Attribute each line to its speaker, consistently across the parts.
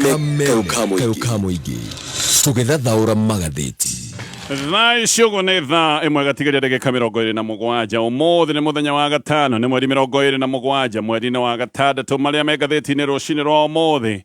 Speaker 1: Kameme kayũ ka mũingĩ tũgĩthathaũra magathĩti.
Speaker 2: Thaa ici ũguo nĩ thaa ĩmwe gatigaria ndagĩka 27. Ũmũthĩ nĩ mũthenya wa gatano, nĩ mweri 27 mweri-inĩ wa gatandatũ. Marĩa me ngathĩti-inĩ rũcinĩ rwa ũmũthĩ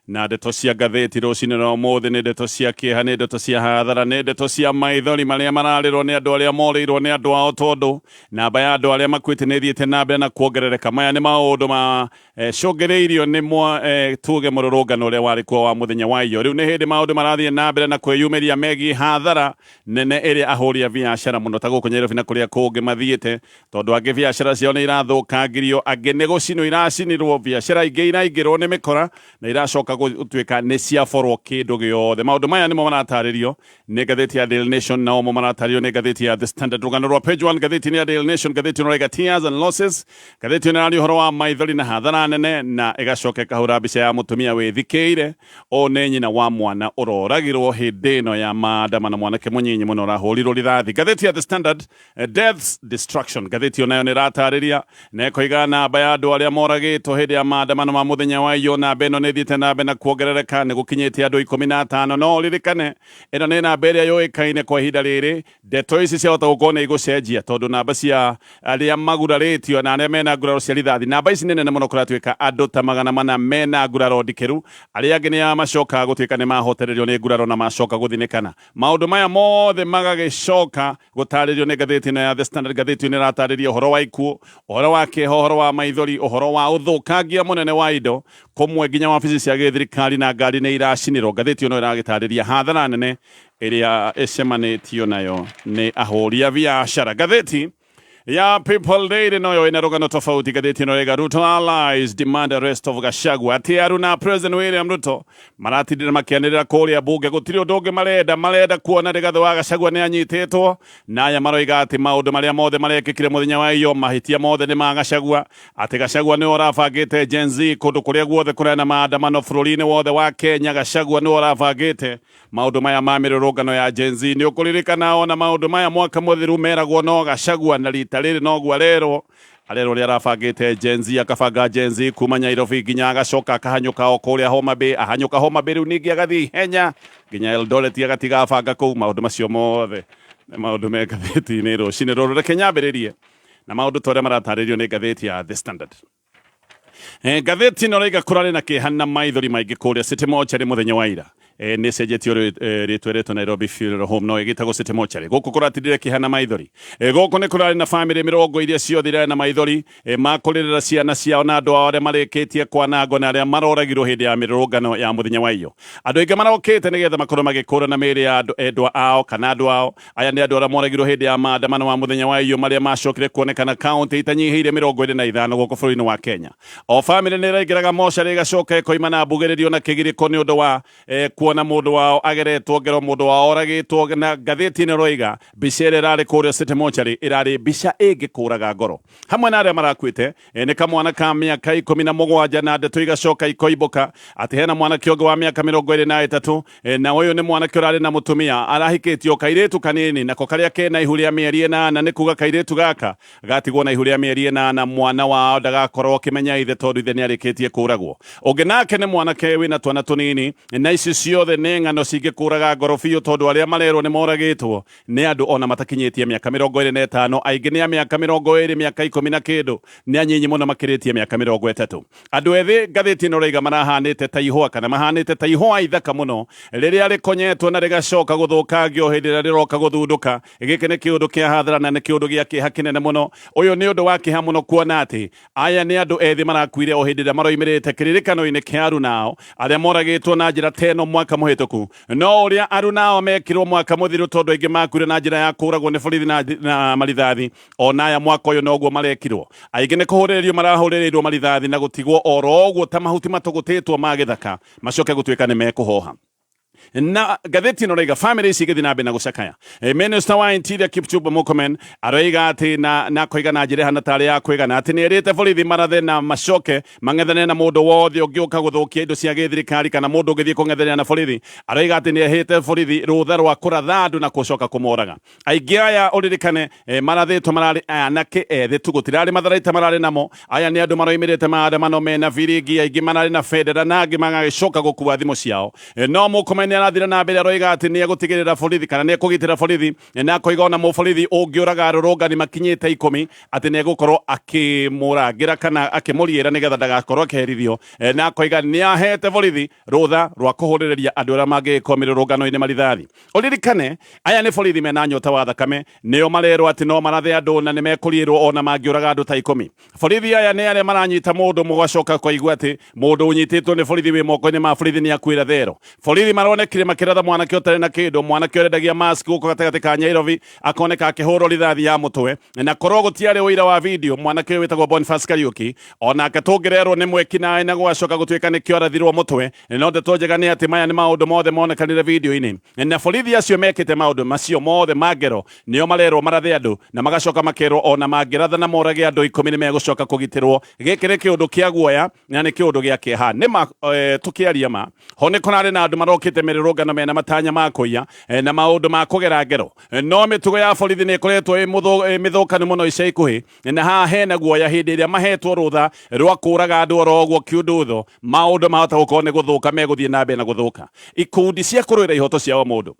Speaker 2: na ndeto cia ngathĩti rũcinĩ rwa ũmũthĩ nĩ ndeto cia kĩeha, nĩ ndeto cia hathara, nĩ ndeto cia maithori marĩa mararĩrwo nĩ andũ arĩa morĩirwo nĩ andũ ao, tondũ namba ya andũ arĩa makuĩte nĩ ĩthiĩte na mbere na kuongerereka. Maya nĩ maũndũ ma cũngĩrĩirio nĩ mwa tuge mũrũrũngano ũrĩa warĩ kuo wa mũthenya wa iyo. Rĩu nĩ hĩndĩ maũndũ marathiĩ na mbere na kwĩyumĩria megiĩ hathara nene ĩrĩa ahũri a biacara mũno ta gũkũ Nyairobi na kũrĩa kũngĩ mathiĩte, tondũ angĩ biacara ciao nĩ irathũkangirio, angĩ nĩ gũcinwo iracinirwo, biacara ingĩ iraingĩrwo nĩ mĩkora na iracoka gũtuĩka nĩ ciaborwo kĩndũ gĩothe. Maũndũ maya nĩmo maratarĩrio nĩ ngathĩti ya Daily Nation, nao mo maratarĩrio nĩ ngathĩti ya The Standard. Rũgano rwa page 1 ngathĩti-inĩ ya Daily Nation, ngathĩti ĩno ĩraiga tears and losses. Ngathĩti ĩno ĩraria ũhoro wa maithori na hathara nene, na ĩgacoka ĩkahũra mbica ya mũtumia wĩthikĩire. Ũũ nĩ nyina wa mwana ũroragirwo hĩndĩ ĩno ya maandamano, mwanake mũnyinyi mũno ũrahũrirwo rithathi. Ngathĩti ya The Standard, Deaths, Destruction. Ngathĩti ĩyo nayo nĩ ĩratarĩria na ĩkoiga namba ya andũ arĩa moragĩtwo hĩndĩ ya maandamano ma mũthenya wa iyo. Namba ĩno nĩ ĩthiĩte na mbere na kuongerereka, nĩ gũkinyĩte andũ 15. No ũririkane ĩno nĩ namba ĩrĩa yũĩkaine kwa ihinda rĩrĩ. Ndeto ici ciahota gũkorwo nĩ igũcenjia tondũ namba cia arĩa magurarĩtio na arĩa mena nguraro cia rithathi, namba ici nĩ nene mũno. Kũratuĩka andũ ta 400 mena nguraro ndikĩru, arĩa angĩ nĩ macokaga gũtuĩka nĩ mahotererio nĩ nguraro na macoka gũthinĩkana. Maũndũ maya mothe magagĩcoka gũtarĩrio nĩ ngathĩti ĩno ya The Standard. Ngathĩti ĩno ĩratarĩria ũhoro wa ikuũ, ũhoro wa kĩeha, ũhoro wa maithori, ũhoro wa ũthũkangia mũnene wa indo, kũmwe nginya wabici cia gĩthirikari na ngari nĩ iracinirwo. Ngathĩti ĩno ĩragĩtarĩria hathara nene ĩrĩa ĩcemanĩtio nayo nĩ ahũri a biacara. Ngathĩti ya People Daily noyo ĩna rũgano tofauti. Ngathĩti ĩno ĩraiga Ruto allies demand arrest of Gachagua. Atĩ aruna President William Ruto maratindĩra makĩanĩrĩra kũrĩa bunge, gũtirĩ ũndũ ũngĩ marenda, marenda kuona Rigathĩ wa Gachagua nĩ anyitĩtwo. Na aya maroiga atĩ maũndũ marĩa mothe marekĩkire mũthenya wa iyo, mahĩtia mothe nĩ ma Gachagua, atĩ Gachagua nĩwe ũrabangĩte Gen Z kũndũ kũrĩa guothe kũrĩa na maandamano bũrũri-inĩ wothe wa Kenya. Gachagua nĩwe ũrabangĩte maũndũ maya ma mĩrũrũngano ya Gen Z. Nĩ ũkũririkana ona maũndũ maya mwaka mũthiru meragwo no Gachagua, na rita rĩrĩ noguo arerwo, arerwo ũrĩa arabangĩte Gen Z, akabanga Gen Z kuma Nairobi nginya agacoka akahanyũka o kũrĩa Homa Bay, ahanyũka Homa Bay rĩu ningĩ agathiĩ ihenya nginya Eldoret, agatiga abanga kũu. Maũndũ macio mothe nĩ maũndũ me ngathĩti-inĩ rũcinĩ rũrũ. Reke nyambĩrĩrie na maũndũ ta ũrĩa maratarĩrio nĩ ngathĩti ya The Standard. Ngathĩti ĩno ĩraiga kũrarĩ na kĩeha na maithori maingĩ kũrĩa City Mortuary mũthenya wa ira. Nĩ ĩcenjetio rĩtwa ĩretwo Nairobi Funeral Home, no ĩgĩtagwo City Mortuary. Gũkũ kũratindire kĩeha na maithori. Gũkũ nĩ kũrarĩ na famĩlĩ mĩrongo iria ciothe irarĩ na maithori ma kũrĩrĩra ciana ciao na andũ ao arĩa marĩkĩtie kwanangwo na arĩa maroragirwo hĩndĩ ya mĩrũrũngano ya mũthenya wa iyo. Andũ aingĩ marokĩte nĩgetha makorwo magĩkũrana mĩĩrĩ ya andũ endwa ao kana andũ ao. Aya nĩ andũ arĩa moragirwo hĩndĩ ya maandamano ma mũthenya wa iyo marĩa macokire kuonekana kaunti itanyihĩire 25 gũkũ bũrũri-inĩ wa Kenya. O famĩlĩ nĩ ĩraingĩraga mocarĩ ĩgacoka ĩkoima na mbugĩrĩrio na kĩgirĩko nĩ ũndũ wa kuona mũndũ wao ageretwo ngero, mũndũ wao oragĩtwo. Na ngathĩti ĩno ĩroiga mbica ĩrĩa ĩrarĩ kũrĩa City Mortuary ĩrarĩ mbica ĩngĩkũraga ngoro. Hamwe na arĩa marakuĩte nĩ kamwana ka mĩaka 17, na ndeto igacoka ikoimbũka atĩ hena mwanake ũngĩ wa mĩaka 23, na ũyũ nĩ mwanake ũrarĩ na mũtumia arahikĩtio kairĩtu kanini, nako karĩa kena ihu rĩa mĩeri 8. Nĩ kuga kairĩtu gaka gatigwo na ihu rĩa mĩeri 8, mwana wao ndagakorwo akĩmenya ithe tondũ ithe nĩ arĩkĩtie kũragwo. Ũngĩ nake nĩ mwanake wĩna twana tũnini, na ici ciothe nĩ ng'ano cingĩkũraga ngoro biũ, tondũ arĩa marerwo nĩ moragĩtwo nĩ andũ ona matakinyĩtie mĩaka 25, aingĩ nĩ a mĩaka 20, mĩaka ikũmi na kĩndũ, nĩ anyinyi mũno makĩrĩtie mĩaka 30. Andũ ethĩ, ngathĩti ĩno ĩraiga, marahanĩte ta ihũa kana mahanĩte ta ihũa ithaka mũno rĩrĩa rĩkonyetwo na rĩgacoka gũthũkangio hĩndĩ ĩrĩa rĩroka gũthundũka. Gĩkĩ nĩ kĩũndũ kĩa hathara na nĩ kĩũndũ gĩa kĩeha kĩnene mũno. Ũyũ nĩ ũndũ wa kĩeha mũno kuona atĩ aya nĩ andũ ethĩ marakuire o hĩndĩ ĩrĩa maroimĩrĩte kĩririkano-inĩ kĩa arunao arĩa moragĩtwo na njĩra ta ĩno mwaka mũhĩtũku. No ũrĩa arunao mekirwo mwaka mũthiru, tondũ aingĩ makuire na njĩra ya kũragwo nĩ borithi na marithathi, ona aya mwaka ũyũ noguo marekirwo. Aingĩ nĩ kũhũrĩrĩrio marahũrĩrĩirwo marithathi na gũtigwo oro ũguo ta mahuti matũgũtĩtwo ma gĩthaka macoke gũtuĩka nĩ mekũhoha. Na ngathĩti ĩno raiga famĩlĩ ici igĩthiĩ na mbere na gũcakaya. Minister wa Interior Kipchumba Murkomen aroiga atĩ na akoiga na njĩra ĩhana tarĩ ya kwĩgana atĩ nĩ erĩte borithi marathe na macoke mang'ethanĩre na mũndũ wothe ũngĩũka gũthũkia indo cia gĩthirikari kana mũndũ ũngĩthiĩ kũng'ethanĩra na borithi. Aroiga atĩ nĩ ehĩte borithi rũtha rwa kũratha andũ na gũcoka kũmoraga. Aingĩ aya ũririkane marathĩtwo mararĩ anake ethĩ tu, gũtirarĩ matharaita mararĩ namo. Aya nĩ andũ maroimĩrĩte maandamano mena biringi, aingĩ mararĩ na bendera na angĩ magagĩcoka gũkua thimũ ciao. No Murkomen nĩ arathire na mbere aroiga atĩ nĩ egũtigĩrĩra borithi kana nĩ ekũgitĩra borithi, na akoiga ona mũborithi ũngĩũraga arũrũngani makinyĩte 10 atĩ nĩ egũkorwo akĩmũrangĩra kana akĩmũriĩra nĩgetha ndagakorwo akĩherithio, na akoiga nĩ ahete borithi rũtha rwa kũhũrĩrĩria andũ arĩa mangĩgĩkorwo mĩrũrũngano-inĩ marithathi. Ũririkane, aya nĩ borithi mena nyota wa thakame, nĩo marerwo atĩ no marathe andũ na nĩ mekũriĩrwo ona mangĩũraga andũ ta 10. Borithi aya nĩ arĩa maranyita mũndũ mũgacoka kũigua atĩ mũndũ ũnyitĩtwo nĩ borithi wĩ moko-inĩ ma borithi nĩ akuĩra thero. Borithi maronekire makĩratha mwanake ũtarĩ na kĩndũ, mwanake ũrendagia mask gũkũ gatagatĩ ka Nyairobi akoneka akĩhũrwo rithathi ya mũtwe, na korwo gũtiarĩ ũira wa video mwanake ũyũ wĩtagwo Boniface Kariuki onake tũngĩrerwo nĩ mwĩkinaĩ na gũgacoka gũtuĩka nĩkĩo arathirwo mũtwe. No ndeto njega nĩ atĩ maya nĩ maũndũ mothe monekanire video-inĩ, na borithi acio mekĩte maũndũ macio mothe ma ngero nĩo marerwo marathe andũ na magacoka makerwo ona mangĩratha na morage andũ 10 nĩ megũcoka kũgitĩrwo. Gĩkĩ nĩ kĩũndũ kĩa guoya na nĩ kĩũndũ gĩa kĩeha. Nĩ ma tũkĩaria ma ho nĩ kũrarĩ na andũ marokĩte mĩrũrũngano mena matanya ma kũiya na maũndũ ma kũgera ngero, no mĩtugo ya borithi nĩ ĩkoretwo ĩ mĩthũkanu mũno ica ikuhĩ, na haha hena guoya hĩndĩ ĩrĩa mahetwo rũtha rwa kũraga andũ oro ũguo kiundutho, maũndũ mahota gũkorwo nĩ gũthũka megũthiĩ na mbere na gũthũka. Ikundi cia kũrũĩra ihoto cia o mũndũ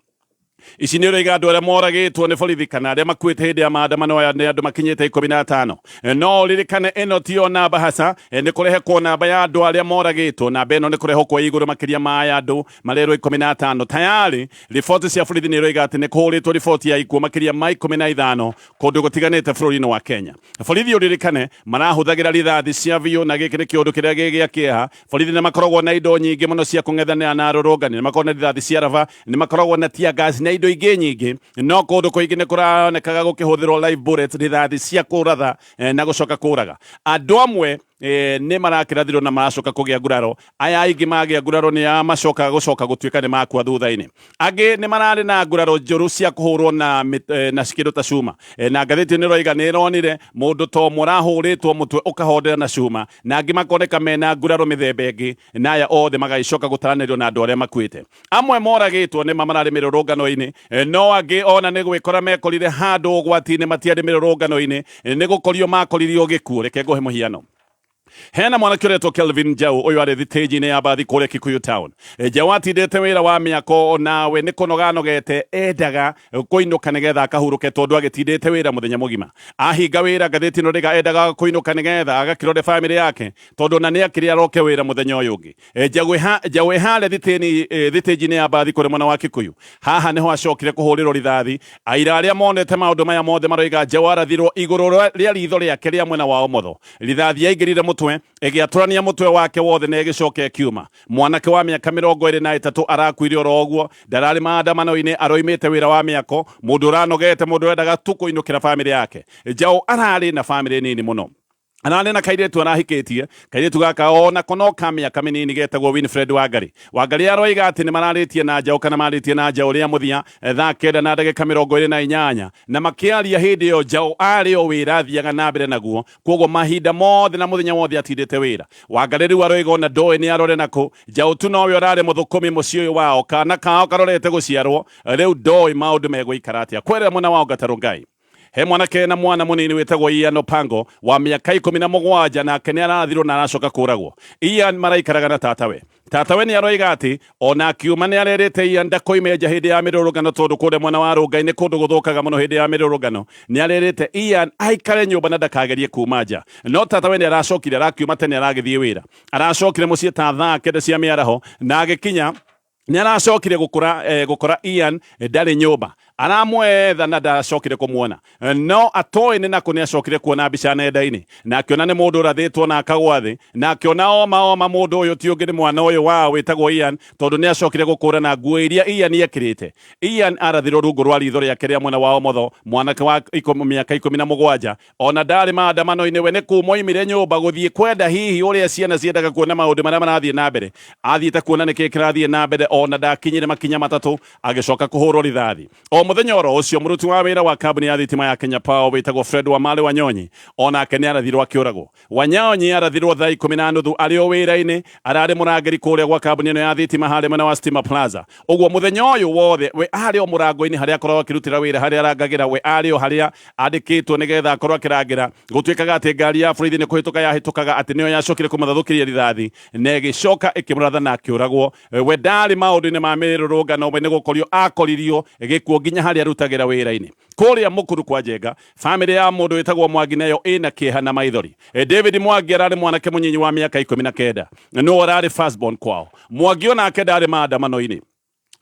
Speaker 2: ici nĩ ũraiga andũ arĩa moragĩtwo nĩ borithi kana arĩa makuĩte hĩndĩ ya maandamano aya nĩ andũ makinyĩte 15. No ũririkane ĩno tiyo namba haca, nĩ kũrehekwo namba ya andũ arĩa moragĩtwo. Namba ĩno nĩ kũrehwo kwa igũrũ makĩria ma aya andũ marerwo 15. Tayari riboti cia borithi nĩ iroiga atĩ nĩ kũhũrĩtwo riboti ya ikuũ makĩria ma 15 kũndũ gũtiganĩte bũrũri-inĩ wa Kenya. Borithi ũririkane marahũthagĩra rithathi cia biũ, na gĩkĩ nĩ kĩũndũ kĩrĩa gĩ gĩa kĩeha. Borithi nĩ makoragwo na indo nyingĩ mũno cia kũng'ethanĩra na arũrũngani, nĩ makoragwo na rithathi cia raba, nĩ makoragwo na tear gas na indo ingĩ nyingĩ, no kũndũ kũingĩ nĩ kũronekaga gũkĩhũthĩrwo live bullets, rithathi cia kũratha na gũcoka kũraga. Andũ amwe nĩ marakĩrathirwo na maracoka kũgĩa nguraro. Aya aingĩ magĩa nguraro nĩ a macokaga gũcoka gũtuĩka nĩ makua thutha-inĩ. Angĩ nĩ mararĩ na nguraro njũru cia kũhũrwo na kĩndũ ta cuma. Na ngathĩti nĩ ĩroiga nĩ ĩronire mũndũ ta ũmwe ũrahũrĩtwo mũtwe ũkahondera na cuma, na angĩ makoneka mena nguraro mĩthemba ĩngĩ, na aya othe magagĩcoka gũtaranĩrio na andũ arĩa makuĩte. Amwe moragĩtwo nĩ ma mararĩ mĩrũrũngano-inĩ, no angĩ ona nĩ gwĩkora mekorire handũ ũgwati-inĩ matiarĩ mĩrũrũngano-inĩ, nĩ gũkorio makoririo gĩkuũ. Reke ngũhe mũhiano. Hena mwanake ũretwo Kelvin Njau, ũyũ arĩ thitĩnji-inĩ ya mbathi kũrĩa Kikuyu Town. Njau atindĩte wĩra wa mĩako nawe nĩ kũnoga anogete, endaga kũinũka nĩgetha akahurũke tondũ agĩtindĩte wĩra mũthenya mũgima. Ahinga wĩra ngathĩti ĩno rĩga endaga kũinũka nĩgetha agakĩrore famĩlĩ yake tondũ ona nĩ akĩrĩ aroke wĩra mũthenya ũyũ ũngĩ. Njau ĩhare thitĩnji-inĩ ya mbathi kũrĩ mwena wa Kikuyu. Haha nĩho acokire kũhũrĩrwo rithathi. Aira arĩa monete maũndũ maya mothe maroiga Njau arathirwo igũrũ rĩa ritho rĩake rĩa mwena wa ũmotho. Rithathi yaingĩrire mũtwe, ĩgĩatũrania mũtwe wake wothe na ĩgĩcoka ĩkiuma. Mwanake wa mĩaka 23 arakuire oro ũguo, ndararĩ maandamano-inĩ, aroimĩte wĩra wa mĩako, mũndũ ũranogete, mũndũ ũrendaga tu kũinũkĩra famĩlĩ yake. Njau ararĩ na famĩlĩ nini mũno. Ararĩ na kairĩtu arahikĩtie, kairĩtu gaka onako no ka mĩaka mĩnini getagwo Winfred Wangari. Wangari aroiga atĩ nĩ mararĩtie na Njaũ kana marĩtie na Njaũ rĩa mũthia thaa 9:28 na makĩaria hĩndĩ ĩyo Njaũ arĩ o wĩra athiaga na mbere naguo, kwoguo mahinda mothe na mũthenya wothe atindĩte wĩra. Wangari rĩu aroiga ona ndoĩ nĩ arore nakũ, Njaũ tu nowe ũrarĩ mũthũkũmi mũciĩ ũyũ wao, kana kao karorete gũciarwo, rĩu ndoĩ maũndũ megũikara atĩa. Kwerera mwena wa Ongata Rongai. He mwanake na mwana munini wĩtagwo Ian Opango wa mĩaka 17, nake nĩ arathirwo na aracoka kũragwo. Ian maraikaraga na tatawe. Tatawe nĩ aroiga atĩ ona akiuma nĩ arerĩte Ian ndakoime nja hĩndĩ ya mĩrũrũngano tondũ kũrĩa mwena wa Rongai nĩ kũndũ gũthũkaga mũno hĩndĩ ya mĩrũrũngano. Nĩ arerĩte Ian aikare nyũmba na ndakagerie kuma nja. No tatawe nĩ aracokire arakiuma tene aragĩthiĩ wĩra. Aracokire mũciĩ ta thaa 9 cia mĩaraho na agĩkinya nĩ aracokire gũkora Ian ndarĩ nyũmba. Aramwetha na ndacokire kũmuona, no atoĩ nĩ nakũ. Nĩ acokire kuona mbica nenda-inĩ na akĩona nĩ mũndũ ũrathĩtwo na akagwa thĩ, na akĩona oma oma mũndũ ũyũ ti ũngĩ nĩ mwana ũyũ wao wĩtagwo Ian, tondũ nĩ acokire gũkũrana nguo iria Ian ekĩrĩte. Ian arathirwo rungu rwa ritho rĩake rĩa mwena wa ũmotho, mwanake wa mĩaka 17. Ona ndarĩ maandamano-inĩ, we nĩ kuma oimire nyũmba gũthiĩ kwenda hihi ũrĩa ciana ciendaga kuona maũndũ marĩa marathiĩ na mbere. Athiĩte kuona nĩkĩ kĩrathiĩ na mbere, ona ndakinyire makinya 3 agĩcoka kũhũrwo rithathi. O mũthenya oro ũcio, mũruti wa wĩra wa kambuni ya thitima ya Kenya Power wĩtagwo Fred Wamale Wanyonyi onake nĩ arathirwo akĩũragwo. Wanyonyi arathirwo thaa 10:30 arĩ o wĩra-inĩ, ararĩ mũrangĩri kũrĩa gwa kambuni ĩno ya thitima harĩa mwena wa Stima Plaza. Ũguo mũthenya ũyũ wothe we arĩ o mũrango-inĩ harĩa akoragwo akĩrutĩra wĩra, harĩa arangagĩra, we arĩ o harĩa andĩkĩtwo nĩgetha akorwo akĩrangĩra. Gũtuĩkaga atĩ ngari ya borithi nĩ kũhĩtũka yahĩtũkaga, atĩ nĩyo yacokire kũmũthathũkĩria rithathi na ĩgĩcoka ĩkĩmũratha na akĩũragwo. We ndarĩ maũndũ-inĩ ma mĩrũrũngano, we nĩ gũkorio akoririo gĩkuũ nginya harĩa arutagĩra wĩra-inĩ. Kũrĩa Mũkuru kwa Njenga, bamĩrĩ ya mũndũ wĩtagwo Mwangi nayo ĩna kĩeha na maithori. David Mwangi ararĩ mwanake mũnyinyi wa mĩaka 19, no ararĩ firstborn kwao. Mwangi onake ndarĩ maandamano-inĩ,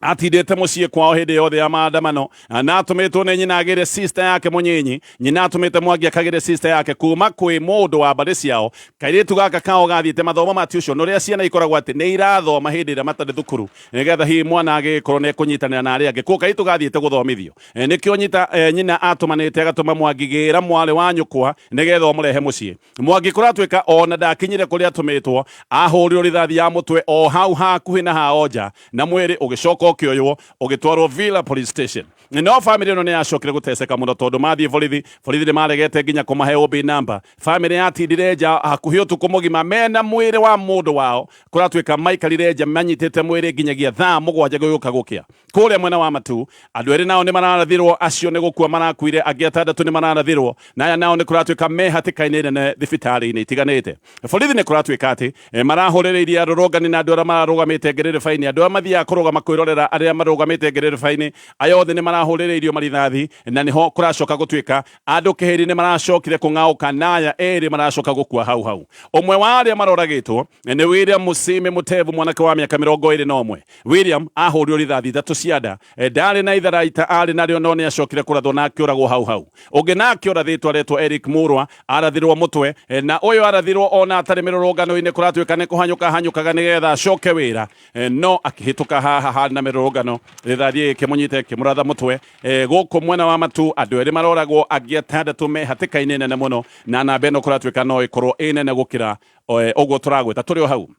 Speaker 2: atindĩte mũciĩ kwao hĩndĩ yothe ya maandamano, na atũmĩtwo nĩ nyina agĩre sister yake mũnyinyi. Nyina atũmĩte Mwangi akagĩre sister yake kuma kwĩ mũndũ wa mbarĩ ciao. Kairĩtu gaka kao gathiĩte mathomo ma tuition, ũrĩa ciana ikoragwo atĩ nĩ irathoma hĩndĩ ĩrĩa matarĩ thukuru, nĩgetha hihi mwana agĩkorwo nĩ ekũnyitanĩra na arĩa angĩ. Kuo kairĩtu gathiĩte gũthomithio. Nĩkĩo nyina atũmanĩte agatũma Mwangi, gĩra mwarĩ wa nyũkwa nĩgetha ũmũrehe mũciĩ. Mwangi kũratuĩka ona ndakinyire kũrĩa atũmĩtwo, ahũrirwo rithathi ya mũtwe o hau hakuhĩ na hao nja, na mwĩrĩ ũgĩcoka ũkĩoywo ũgĩtwarwo Villa Police Station. No bamĩrĩ ĩno nĩ yacokire gũteceka mũno, tondũ mathiĩ borithi, borithi nĩ maregete nginya kũmahe OB number. Bamĩrĩ yatindire nja hakuhĩ ũtukũ mũgima mena mwĩrĩ wa mũndũ wao. Kũratuĩka maikarire nja manyitĩte mwĩrĩ nginyagia thaa 7 gũgĩũka gũkĩa. Kũrĩa mwena wa Matu, andũ erĩ nao nĩ mararathirwo, acio nĩ gũkua marakuire, angĩ 6 nĩ mararathirwo, na aya nao nĩ kũratuĩka me hatĩka-inĩ nene thibitarĩ-inĩ itiganĩte. Borithi nĩ kũratuĩka atĩ marahũrĩrĩirie arũrũngani na andũ arĩa mararũgamĩte ngerereba-inĩ, andũ arĩa mathiaga kũrũgama kwĩrorera arĩa marũgamĩte ngerereba-inĩ, aya othe nĩ marahũrĩrĩirio marithathi, na nĩho kũracoka gũtuĩka andũ kĩhĩri nĩ maracokire kũng'aũka, na aya erĩ maracoka gũkua hau hau. Ũmwe wa arĩa maroragĩtwo nĩ William Musime Mutevu, mwanake wa mĩaka 21. William ahũrirwo rithathi 3 cia nda, ndarĩ na itharaita arĩ narĩo, no nĩ acokire kũrathwo na akĩũragwo hau hau. Ũngĩ nake ũrathĩtwo aretwo Eric Murwa, arathirwo mũtwe, na ũyũ arathirwo ona atarĩ mĩrũrũngano-inĩ. Kũratuĩka nĩ kũhanyũka hanyũkaga nĩgetha acoke wĩra, no akĩhĩtũka haha harĩ na mĩrũrũngano, rithathi ĩkĩmũnyita ĩkĩmũratha mũtwe. Gũkũ mwena wa Matu, andũ erĩ maroragwo, angĩ 6 me hatĩka-inĩ nene mũno, na namba ĩno kũratuĩka no ĩkorwo ĩ nene gũkĩra ũguo tũragwĩta. Tũrĩ o hau,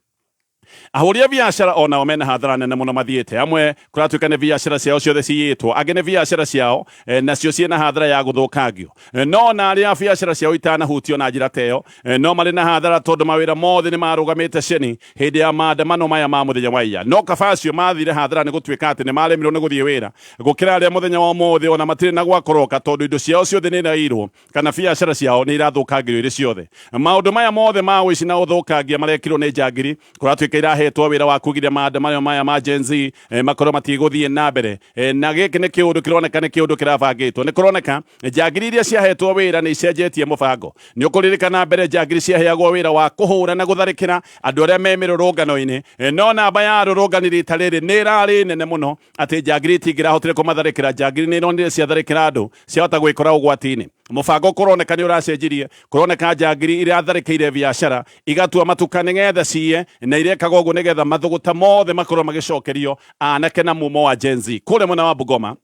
Speaker 2: ahũri a biacara onao mena hathara nene mũno mathiĩte. Amwe kũratuĩka nĩ biacara ciao ciothe ciyĩtwo, angĩ nĩ biacara ciao nacio ciĩna hathara ya gũthũkangio. No ona arĩa biacara ciao itanahutio na njĩra ta ĩyo, no marĩ na hathara, tondũ mawĩra mothe nĩ marũgamĩte ceni hĩndĩ ya maandamano maya ma mũthenya wa iya. No kaba acio mathire hathara nĩ gũtuĩka atĩ nĩ maremirwo nĩ gũthiĩ wĩra, gũkĩra arĩa mũthenya wa ũmũthĩ ona matirĩ na gwa kũroka, tondũ indo ciao ciothe nĩ irairwo kana biacara ciao nĩ irathũkangĩrio irĩ ciothe. Maũndũ maya mothe ma ũici na ũthũkangia marekirwo nĩ njangiri kũratuĩka irahetwo wĩra wa kugiria maandamano maya ma Gen Z makorwo matigũthiĩ na mbere. Na gĩkĩ nĩ kĩũndũ kĩroneka nĩ kĩũndũ kĩrabangĩtwo. Nĩ kũroneka njangiri iria ciahetwo wĩra nĩ icenjetie mũbango. Nĩ ũkũririkana mbere njangiri ciaheagwo wĩra wa kũhũra na gũtharĩkĩra andũ arĩa me mĩrũrũngano-inĩ, no namba ya arũrũngani rita rĩrĩ nĩ ĩrarĩ nene mũno atĩ njangiri itingĩrahotire kũmatharĩkĩra. Njangiri nĩ ironire ciatharĩkĩra andũ ciahota gwĩkora ũgwati-inĩ. Mũbango kũroneka nĩ ũracenjirie, kũroneka njangiri iratharĩkĩire biacara igatua matuka nĩgetha ciye, na irekaga ũguo nĩgetha mathũgũta mothe makorwo magĩcokerio anake na mumo wa Gen Z. Kũrĩa mwena wa Bungoma,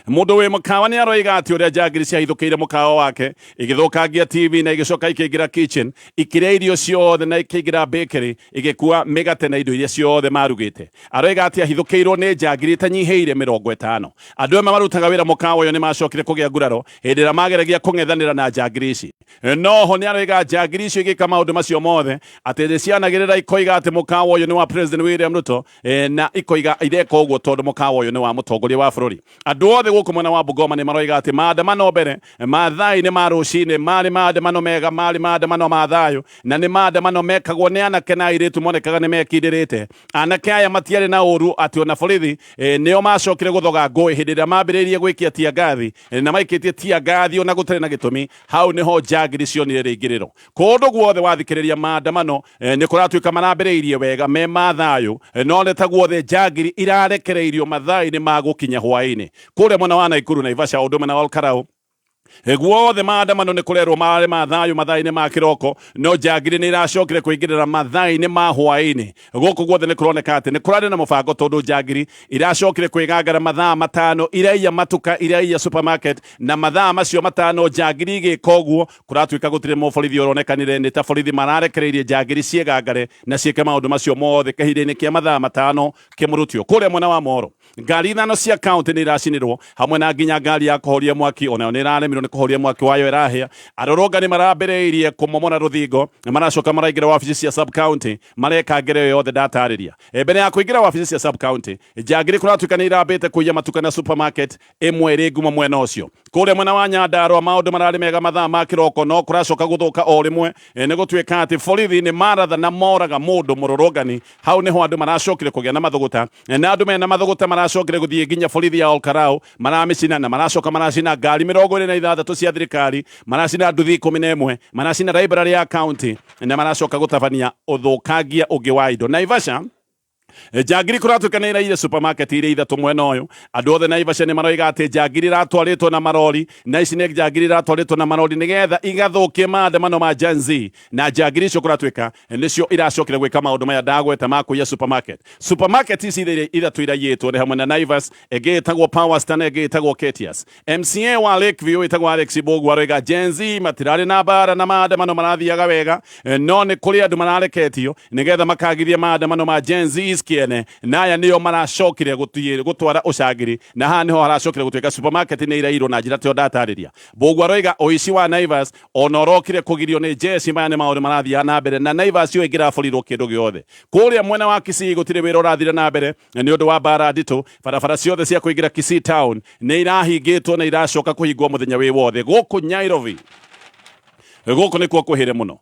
Speaker 2: mũndũ wĩ mũkawa nĩ aroiga atĩ ũrĩa njangiri ciahithũkĩire mũkawa wake igĩthũkangia TV na igĩcoka ikĩingĩra kitchen ikĩrĩa irio ciothe na ikĩingĩra bakery igĩkua mĩgate na indo iria ciothe marugĩte. Aroiga atĩ ahithũkĩirwo nĩ njangiri itanyihĩire 50. Andũ amwe marutaga wĩra mũkawa ũyũ nĩ macokire kũgĩa nguraro hĩndĩ ĩrĩa mageragia kũng'ethanĩra na njangiri ici. Noho nĩ aroiga njangiri icio igĩka maũndũ macio mothe atĩ nĩ cianagĩrĩra ikoiga atĩ mũkawa ũyũ nĩ wa President William Ruto, na ikoiga ireka ũguo tondũ mũkawa ũyũ nĩ wa mũtongoria wa bũrũri. Andũ othe gũkũ mwena wa Bungoma nĩ maroiga atĩ maandamano mbere mathaa-inĩ ma rũcinĩ marĩ maandamano mega, marĩ maandamano ma thayũ, na nĩ maandamano mekagwo nĩ anake na airĩtu monekaga nĩ mekindĩrĩte. Anake aya matiarĩ na ũru atĩ ona borithi nĩo macokire gũthoga ngũĩ hĩndĩ ĩrĩa mambĩrĩirie gwĩkia tear gas, na maikĩtie tear gas ona gũtarĩ na gĩtũmi. Hau nĩho njangiri cionire rĩingĩrĩro. Kũndũ guothe wathikĩrĩria maandamano nĩ kũratuĩka marambĩrĩirie wega me ma thayũ, no nĩ ta guothe njangiri irarekereirio mathaa-inĩ ma gũkinya hwaĩ-inĩ. Kũrĩa Kũrĩa mwena wa Naikuru, Naivasha, ũndũ ũmwe na Olkarau, guothe maandamano nĩ kũrerwo marĩ ma thayũ mathaa-inĩ ma kĩroko, no njangiri nĩ iracokire kũingĩrĩra mathaa-inĩ ma hwaĩ-inĩ. Gũkũ guothe nĩ kũroneka atĩ nĩ kũrarĩ na mũbango, tondũ njangiri iracokire kwĩgangara mathaa 5, iraiya matuka, iraiya supermarket, na mathaa macio 5 njangiri igĩka ũguo, kũratuĩka gũtirĩ mũborithi ũronekanire. Nĩ ta borithi mararekereirie njangiri ciĩgangare na ciĩke maũndũ macio mothe kahinda-inĩ kĩa mathaa 5 kĩmũrutio. Kũrĩa mwena wa Moro, ngari 5 cia county nĩ iracinirwo, hamwe na nginya ngari ya kũhoria mwaki onayo nĩ ĩraremirwo nĩ kũhoria mwaki wayo ĩrahĩa. Arũrũngani marambĩrĩirie kũmomora rũthingo na maracoka maraingĩra wabici cia sub county, mareka ngero ĩyo yothe ndatarĩria. Mbere ya kũingĩra wabici cia sub county, njangiri kũratuĩka nĩ irambĩte kũiya matuka na supermarket ĩmwe ĩrĩ ngumo mwena ũcio. Kũrĩa mwena wa Nyandarua, maũndũ mararĩ mega mathaa ma kĩroko, no kũracoka gũthũka o rĩmwe. Nĩ gũtuĩka atĩ borithi nĩ maratha na moraga mũndũ mũrũrũngani. Hau nĩho andũ maracokire kũgĩa na mathũgũta, na andũ mena mathũgũta maracokire gũthiĩ nginya borithi ya Olkarau, maramĩcina, na maracoka maracina ngari 26 cia thirikari, maracina nduthi 11, maracina library ya county, na maracoka gũtabania ũthũkangia ũngĩ wa indo. Naivasha, njangiri kũratuĩka nĩ iraire supermarket iria 3 mwena ũyũ. Andũ othe Naivasha nĩ maroiga atĩ njangiri iratwarĩtwo na marori, na ici nĩ njangiri iratwarĩtwo na marori nĩgetha igathũkie maandamano ma Gen Z, na njangiri icio kũratuĩka nĩcio iracokire gwĩka maũndũ maya ndagweta ma kũiya supermarket. Supermarket ici 3 iraiyĩtwo nĩ hamwe na Naivas, ĩngĩ ĩtagwo Power Star na ĩngĩ ĩtagwo Ketias. MCA wa Lakeview ĩtagwo Alex Bogu aroiga Gen Z matirarĩ na mbara na maandamano marathiaga wega, no nĩ kũrĩ andũ marareketio nĩgetha makagithia maandamano ma Gen Z kĩene, na aya nĩo maracokire gũtwara ũcangiri, na haha nĩho haracokire gũtuĩka supermarket nĩ irairwo na njĩra teo ndatarĩria. Bogu aroiga ũici wa Naivas ona ũrokire kũgirio nĩ jeshi. Maya nĩ maũndũ marathiaga na mbere na Naivas yo ĩngĩraborirwo kĩndũ gĩothe. Kũrĩa mwena wa Kisii gũtirĩ wĩra ũrathire na mbere nĩ ũndũ wa mbara nditũ. Barabara ciothe cia kũingĩra Kisii town nĩ irahingĩtwo na iracoka kũhingwo mũthenya wĩ wothe. Gũkũ Nairobi, gũkũ nĩkuo kwĩhĩre mũno.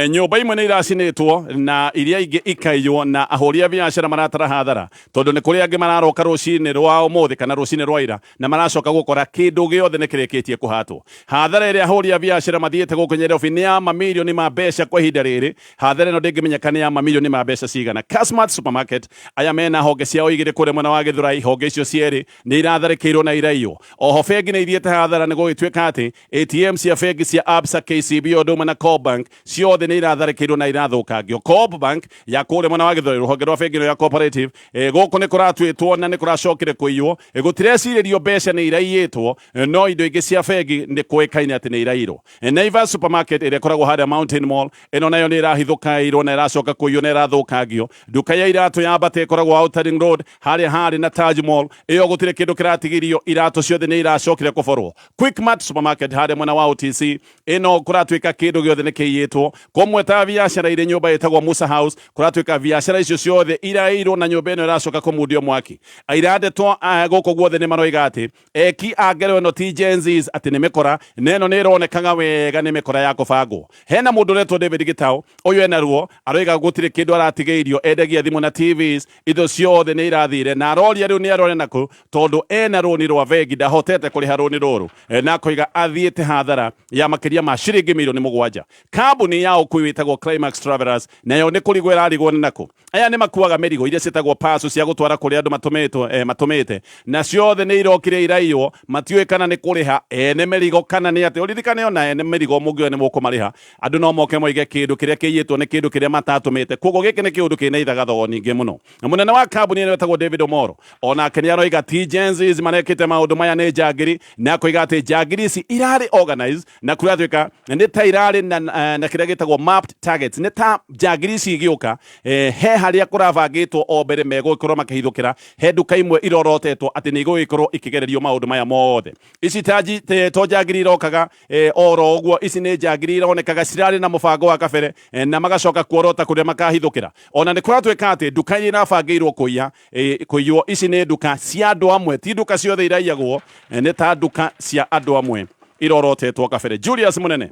Speaker 2: Nyũmba imwe nĩ iracinĩtwo na iria ingĩ ikaiywo, na ahũri a biacara maratara hathara, tondũ nĩ kũrĩ angĩ mararoka rũcinĩ rwa ũmũthĩ kana rũcinĩ rwa ira na maracoka gũkora kĩndũ gĩothe nĩ kĩrĩkĩtie kũhatwo. Hathara ĩrĩa ahũri a biacara mathiĩte gũkũ Nairobi nĩ ya mamirioni ma mbeca kwa ihinda rĩrĩ. Hathara ĩno ndĩngĩmenyeka nĩ ya mamirioni ma mbeca cigana. Kasmart Supermarket, aya mena honge ciao 2 kũrĩa mwena wa Gĩthũrai, honge icio cierĩ nĩ iratharĩkĩirwo na iraiywo. Oho bengi nĩ ithiĩte hathara, nĩ gũgĩtuĩka atĩ ATM cia bengi cia Absa, KCB, ũndũ ũmwe na Co Bank ciothe nĩ iratharĩkĩirwo na irathũkangio. Co Bank ya kũrĩa mwena wa Gĩthũrai, rũhonge rwa bengi ĩno ya Cooperative, gũkũ nĩ kũratuĩtwo na nĩ kũracokire kũiywo. Gũtirecirĩrio mbeca nĩ iraiyĩtwo, no indo ingĩ cia bengi nĩ kũĩkaine atĩ nĩ irairwo. Naivas Supermarket ĩrĩa ĩkoragwo harĩa Mountain Mall, ĩno nayo nĩ ĩrahithũkairwo na ĩracoka kũiywo na ĩrathũkangio. Nduka ya iratũ ya Bata ĩkoragwo Outer Ring Road harĩa harĩ na Taj Mall, ĩyo gũtirĩ kĩndũ kĩratigirio, iratũ ciothe nĩ iracokire kũborwo. Quickmart Supermarket harĩa mwena wa OTC, ĩno kũratuĩka kĩndũ gĩothe nĩ kĩiyĩtwo. Kũmwe ta biacara irĩ nyũmba ĩtagwo Musa House, kũratuĩka biacara icio ciothe irairwo na nyũmba ĩno ĩracoka kũmundio mwaki. Aira ndeto gũkũ guothe nĩ maroiga atĩ eki a ngero ĩno ti Gen Zs, atĩ nĩ mĩkora, na ĩno nĩ ĩronekaga wega nĩ mĩkora ya kũbangwo. Hena mũndũ ũretwo David Gitau, ũyũ ena ruo, aroiga gũtirĩ kĩndũ aratigĩirio, endagia thimũ na TVs, indo ciothe nĩ irathire, na aroria rĩu nĩ arore nakũ, tondũ ena rũni rwa bengi, ndahotete kũrĩha rũni rũrũ, na akoiga athiĩte hathara ya makĩria ma ciringi mirioni 7. Kambuni ya ũkui wĩtagwo Climax Travelers nayo nĩ kũrigwo ĩrarigwo nĩ nakũ. Aya nĩ makuaga mĩrigo iria ciĩtagwo parcel cia gũtwara kũrĩa andũ matũmĩte, na ciothe nĩ irokire iraiywo. Matiũĩ kana nĩ kũrĩha ene mĩrigo kana nĩ atĩ. Ũririkane ona ene mĩrigo mũngĩoya nĩ mũkũmarĩha, andũ no moke moige kĩndũ kĩrĩa kĩiyĩtwo nĩ kĩndũ kĩrĩa matatũmĩte. Koguo gĩkĩ nĩ kĩũndũ kĩna ithagathogo nyingĩ mũno. Na mũnene wa kambuni ĩno wetagwo David Omoro onake nĩ aroiga ti Gen Zs marekĩte maũndũ maya, nĩ njangiri, na akoiga atĩ njangiri ici irarĩ organized na kũratuĩka nĩ ta irarĩ na kĩrĩa gĩtagwo mapped targets. Nĩ ta njangiri ici igĩũka, he harĩa kũrabangĩtwo o mbere megũgĩkorwo makĩhithũkĩra. He nduka imwe irorotetwo atĩ nĩ igũgĩkorwo ikĩgererio maũndũ maya mothe. Ici to njangiri irokaga oro ũguo, ici nĩ njangiri ironekaga cirarĩ na mũbango wa kabere, na magacoka kuorota kũrĩa makahithũkĩra. Ona nĩ kũratuĩka atĩ nduka iria irabangĩirwo kũiywo, ici nĩ nduka cia andũ amwe, ti nduka ciothe iraiyagwo, nĩ ta nduka cia andũ amwe irorotetwo kabere. Julius Munene.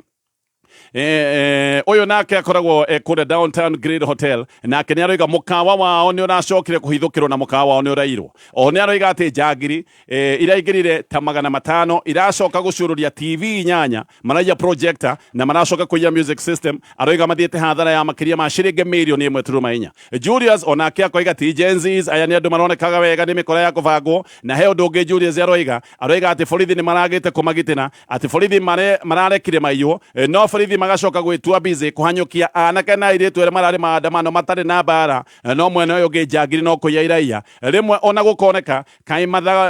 Speaker 2: Ũyũ nake akoragwo kũrĩa Downtown Green Hotel, nake nĩ aroiga mũkawa wao nĩ ũracokire kũhithũkĩrwo na mũkawa wao nĩ ũrairwo. Oho nĩ aroiga atĩ njangiri iraingĩrire ta 500 iracoka gũcururia TV 8, maraiya projector na maracoka kũiya music system. Aroiga mathiĩte hathara ya makĩria ma ciringi mirioni 1.4. Julius onake akoiga ti Gen Zs, aya nĩ andũ maronekaga wega nĩ mĩkora ya kũbangwo. Na he ũndũ ũngĩ Julius aroiga, aroiga atĩ borithi nĩ maragĩte kũmagitĩra, atĩ borithi mararekire maiywo, no borithi magacoka gwĩtua busy kũhanyũkia anake na airĩtu arĩa mararĩ maandamano matarĩ na mbara. No mwena ũyũ ũngĩ njangiri no kũiya iraiya, rĩmwe ona gũkoneka kaĩ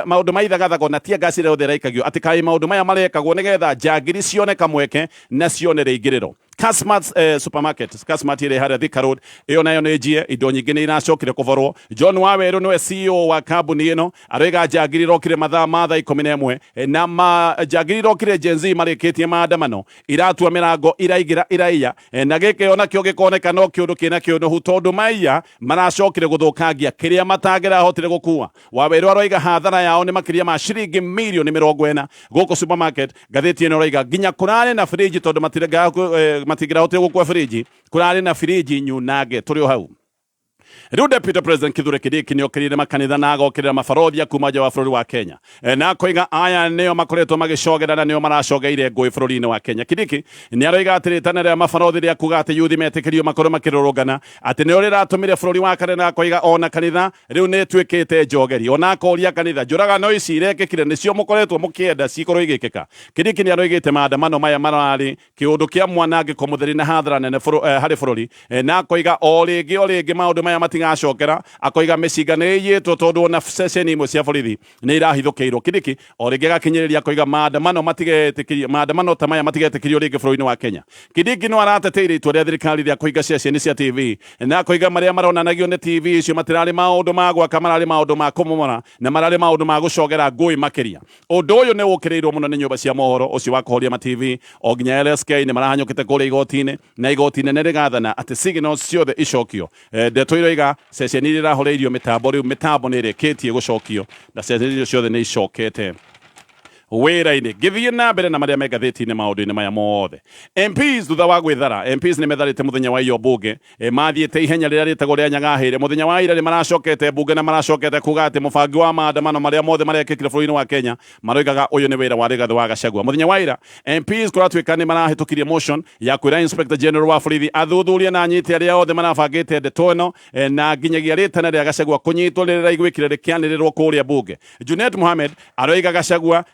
Speaker 2: maũndũ ma ithagathago na tia ngasi ĩrĩa yothe ĩraikagio, atĩ kaĩ maũndũ maya marekagwo nĩgetha njangiri cione kamweke na cione rĩingĩrĩro. Kasmart supermarket, Kasmart ĩrĩa harĩa Thika Road, ĩyo nayo nĩ njie, indo nyingĩ nĩ iracokire kũborwo. John Waweru nĩwe CEO wa kambuni ĩno, aroiga njangiri irokire mathaa ma thaa 11, na njangiri irokire Gen Z marĩkĩtie maandamano, iratua mĩrango iraingĩra iraiya, na gĩkĩ onakĩo gĩkoneka no kĩũndũ kĩna kĩũnũhu tondũ maiya maracokire gũthũkangia kĩrĩa matangĩrahotire gũkua. Waweru aroiga hathara yao nĩ makĩria ma ciringi mirioni 40 gũkũ supermarket. Ngathĩti ĩno ĩroiga nginya kũrarĩ na fridge tondũ matingĩrahotire gũkua fridge, kũrarĩ na fridge nyunange. Tũrĩ o hau rĩu Deputy President Kithure Kindiki nĩokĩrĩire makanitha na agokĩrĩra mabarothia kuma nja wa bũrũri wa Kenya, na akoiga aya nĩo makoretwo magĩcogera na nĩo maracogeire ngũĩ bũrũri-inĩ wa Kenya. Kindiki nĩ aroiga atĩ rĩtana rĩa mabarothi rĩa kuga atĩ yuthi metĩkĩrio makorwo makĩrũrũngana atĩ nĩo rĩratũmire bũrũri wa Kenya, na akoiga ona kanitha rĩu nĩ ĩtuĩkĩte njogeri. Ona akoria kanitha, njũragano ici irekĩkire nĩcio mũkoretwo mũkĩenda cikorwo igĩkĩka? Kindiki nĩ aroigĩte maandamano maya mararĩ kĩũndũ kĩa mwanangĩko mũtheri na hathara nene harĩ bũrũri, na akoiga o rĩngĩ maũndũ maya matigacokera. Akoiga mĩcinga nĩ ĩiyĩtwo tondũ ona ceceni imwe cia borithi nĩ irahithũkĩirwo. Kindiki o rĩngĩ agakinyĩrĩria akoiga maandamano matigetĩkĩrio, maandamano ta maya matigetĩkĩrio rĩngĩ bũrũri-inĩ wa Kenya. Kindiki no arateteire itua rĩa thirikari rĩa kũhinga ceceni cia TV, na akoiga marĩa maronanagio nĩ TV icio matirarĩ maũndũ ma gwaka, mararĩ maũndũ ma kũmomora na mararĩ maũndũ ma gũcogera ngũĩ makĩria. Ũndũ ũyũ nĩ ũkĩrĩirwo mũno nĩ nyũmba cia mohoro ũcio wa kũhoria ma TV, o nginya LSK nĩ marahanyũkĩte kũrĩa igoti-inĩ, na igoti nene rĩgathana atĩ signals ciothe icokio. Ndeto iroiga ceceni iria irahoreirio mĩtambo rĩu mĩtambo nĩ ĩrĩkĩtie gũcokio na ceceni icio ciothe nĩ icokete wĩra-inĩ. Ngĩthiĩ na mbere na marĩa me ngathĩti-inĩ maũndũ-inĩ maya mothe, MPs thutha wa gwĩthara, MPs nĩ metharĩte mũthenya wa iyo mbunge, mathiĩte ihenya rĩrĩa rĩtagwo rĩa nyagahĩre. Mũthenya wa ira nĩ maracokete mbunge na maracokete kuga atĩ mũbangi wa maandamano marĩa mothe marekĩkire bũrũri-inĩ wa Kenya maroigaga ũyũ nĩ wĩra wa Rigathĩ wa Gachagua. Mũthenya wa ira MPs kũratuĩka nĩ marahĩtũkirie motion ya kwĩra Inspector General wa borithi athuthurie na anyite arĩa othe marabangĩte ndeto ĩno, na nginyagia rĩtana rĩa Gachagua kũnyitwo rĩrĩa rĩraiguĩkire rĩkĩanĩrĩrwo kũrĩa mbunge. Junet Mohamed aroiga Gachagua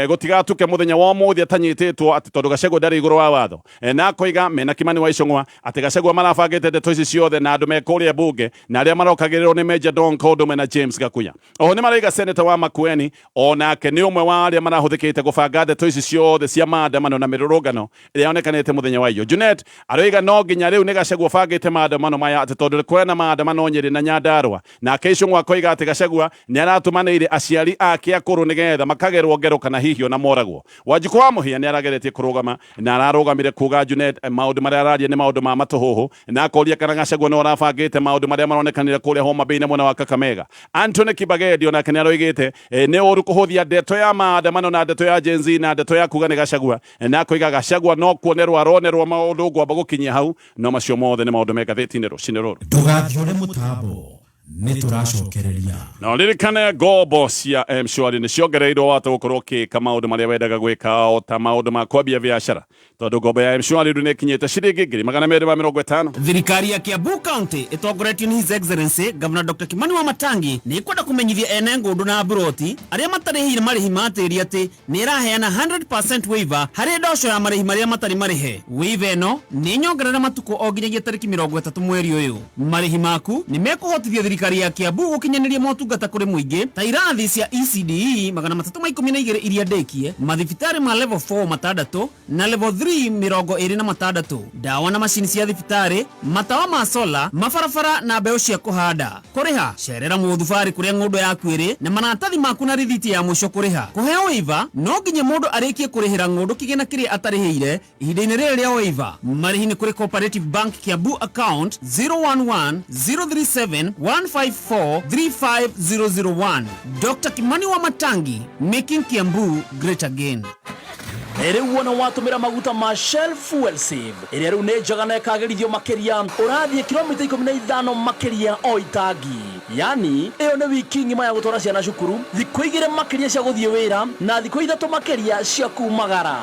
Speaker 2: gũtigatuke mũthenya wa ũmũthĩ atanyitĩtwo atĩ tondũ Gachagua ndarĩ igũrũ wa watho, na akoiga mena Kimani wa Ichung'wa atĩ Gachagua marabangĩte ndeto ici ciothe na andũ me kũrĩa mbunge na arĩa marokagĩrĩrwo nĩ Major Don Kondome na James Gakuya. Oho nĩ maroiga Senator wa Makueni onake nĩ ũmwe wa arĩa marahũthĩkĩte gũbanga ndeto ici ciothe cia maandamano na mĩrũrũngano ĩrĩa yonekanĩte mũthenya wa iyo. Junet aroiga no nginya rĩu nĩ Gachagua ũbangĩte maandamano maya atĩ tondũ kwĩna maandamano Nyĩrĩ na Nyandarua. Nake Ichung'wa akoiga atĩ Gachagua nĩ aratũmanĩire aciari ake akũrũ nĩgetha makagerwo ngero kana hihi ona moragwo. Wanjikũ wa Mũhia nĩ arageretie kũrũgama na ararũgamire kuga Junet maũndũ marĩa araria nĩ maũndũ ma matũhũhũ, na akoria kana Gachagua no arabangĩte maũndũ marĩa maronekanire kũrĩa Homa Bay na mwena wa Kakamega. Anthony Kibagendi onake nĩ aroigĩte nĩ ũru kũhũthia ndeto ya maandamano na ndeto ya Gen Z na ndeto ya kuga nĩ Gachagua, na akoiga Gachagua no kuonerwo aronerwo maũndũ ngwamba gũkinyia hau. No macio mothe nĩ maũndũ me ngathĩti-inĩ rũcinĩ rũrũ.
Speaker 1: Ndũgathiũre mũtambo, nĩ tũracokereria.
Speaker 2: Na ũririkane ngombo cia M-Shwari nĩ ciongereirwo wahota gũkorwo ũkĩka maũndũ marĩa wendaga gwĩka o ta maũndũ ma kwambia biacara, tondũ ngombo ya M-Shwari rĩu nĩ ĩkinyĩte ciringi 250,000.
Speaker 3: Thirikari ya Kiambu County ĩtongoretio nĩ His Excellency Governor Dr. Kimani Wamatangi nĩ ĩkwenda kũmenyithia ene ngũndũ na mburoti arĩa matarĩhĩire marĩhi ma tĩri atĩ nĩ ĩraheana 100% waiver harĩ ndoco ya marĩhi marĩa matarĩ marĩhe. Waiver ĩno nĩ nyongerere matukũ o nginyagia tarĩki 30 mweri ũyũ. Marĩhi maku nĩ mekũhotithia thirikari ya Kiambu gũkinyanĩria motungata kũrĩ mũingĩ ta irathi cia ECDE 312 iria ndĩkie, mathibitarĩ ma level 4 6 na level 3 26, ndawa na macini cia thibitarĩ, matawa ma sola, mabarabara na mbeũ cia kũhanda. Kũrĩha, cerera mũthubarĩ kũrĩa ng'ũndũ yaku ĩrĩ na maratathi maku na rithiti ya mũico kũrĩha. Kũheo waiver, no nginya mũndũ arĩkie kũrĩhĩra ng'ũndũ kĩgĩna kĩrĩa atarĩhĩire ihinda-inĩ rĩrĩ rĩa waiver. Marĩhi nĩ kũrĩ Cooperative Bank Kiambu account 011 037 154 35001. Dr. Kimani Wamatangi, making Kiambu great again.
Speaker 4: Rĩu wona watũmĩra maguta ma Shell Fuel Save, ĩrĩa rĩu nĩ njega na ĩkagĩrithio makĩria, ũrathiĩ kilomita 15 makĩria o itangi. Yani ĩyo nĩ wiki ng'ima ya gũtwara ciana cukuru, thikũ 2 makĩria cia gũthiĩ wĩra, na thikũ 3 makĩria cia kumagara.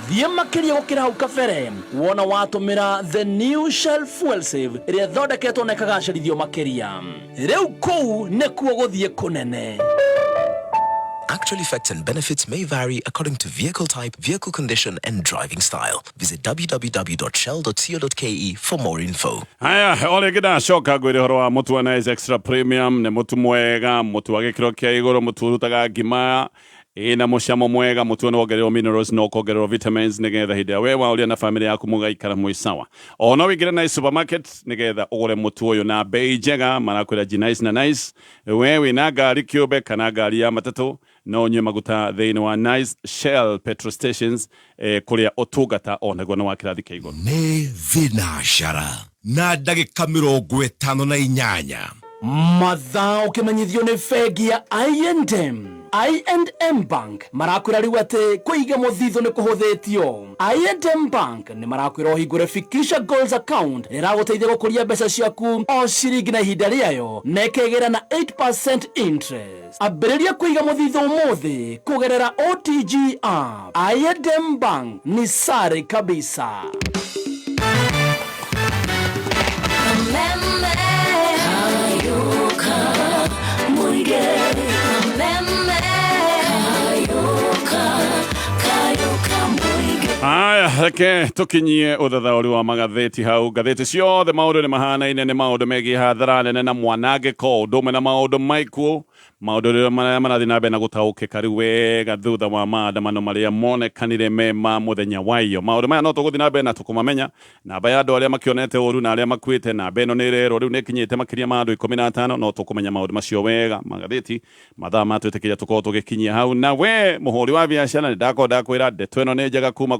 Speaker 4: Thiĩ makĩria gũkĩra hau kabere wona watũmĩra the new Shell Fuel Save, ĩrĩa ĩthondeketwo na ĩkagacĩrithio makĩria. Rĩu kũu nĩkuo gũthiĩ kũnene.
Speaker 5: Actual effects and benefits may vary according to vehicle type, vehicle condition, and driving style. Visit www.shell.co.ke for more info.
Speaker 2: Haya, o rĩngĩ ndacoka ngwĩre ũhoro wa mũtu wa Nice Extra Premium. Nĩ mũtu mwega, mũtu wa gĩkĩro kĩa igũrũ, mũtu ũrutaga ngima ĩna mũcamo mwega. Mũtu nĩ wongererwo minerals na ũkongererwo vitamins, nĩgetha hĩndĩ ĩrĩa we waũrĩa na famĩlĩ yaku mũgaikara mwĩ sawa. O no wĩingĩre Nice Supermarket nĩgetha ũgũre mũtu ũyũ na bei njega. Marakwĩra G Nice na Nice. We wĩna ngari kĩũmbe kana ngari ya matatũ, no ũnyue maguta thĩinĩ wa Nice Shell petrol stations, kũrĩa ũtungata onaguo nĩ wa kĩrathi kĩa igũrũ.
Speaker 1: Nĩ thinacara na ndagĩka 58.
Speaker 4: Mathaa ũkĩmenyithio nĩ bengi ya I&M. I&M Bank marakwĩra rĩu atĩ kũiga mũthithũ nĩ kũhũthĩtio. I&M Bank nĩ marakwĩra ũhingũre Fikisha Goals account ĩrĩa ĩragũteithia gũkũria mbeca ciaku o ciringi na ihinda rĩayo, na ĩkegĩra na 8% interest. Ambĩrĩria kũiga mũthithũ ũmũthĩ kũgerera OTG app. I&M Bank ni sare kabisa.
Speaker 2: Haya, reke tukinyie uthathaũri wa magathĩti hau. Ngathĩti ciothe maũndũ nĩ mahanaine, nĩ maũndũ megiĩ hathara nene na mwanangĩko, ũndũ ũmwe na maũndũ maikuũ, maũndũ rĩrĩa marĩa marathiĩ na mbere na gũtaũkĩka rĩu wega thutha wa maandamano marĩa monekanire me ma mũthenya wa iyo. Maũndũ maya no tũgũthiĩ na mbere na tũkũmamenya. Namba ya andũ arĩa makĩonete ũru na arĩa makuĩte, namba ĩno nĩ ĩrerwo rĩu nĩ ĩkinyĩte makĩria ma andũ 15. No tũkũmenya maũndũ macio wega magathĩti mathaa matwĩtĩkĩria tũkorwo tũgĩkinyia hau. Na we mũhũri wa biacara, nĩ ndakorwo ndakwĩra ndeto ĩno nĩ njega kuma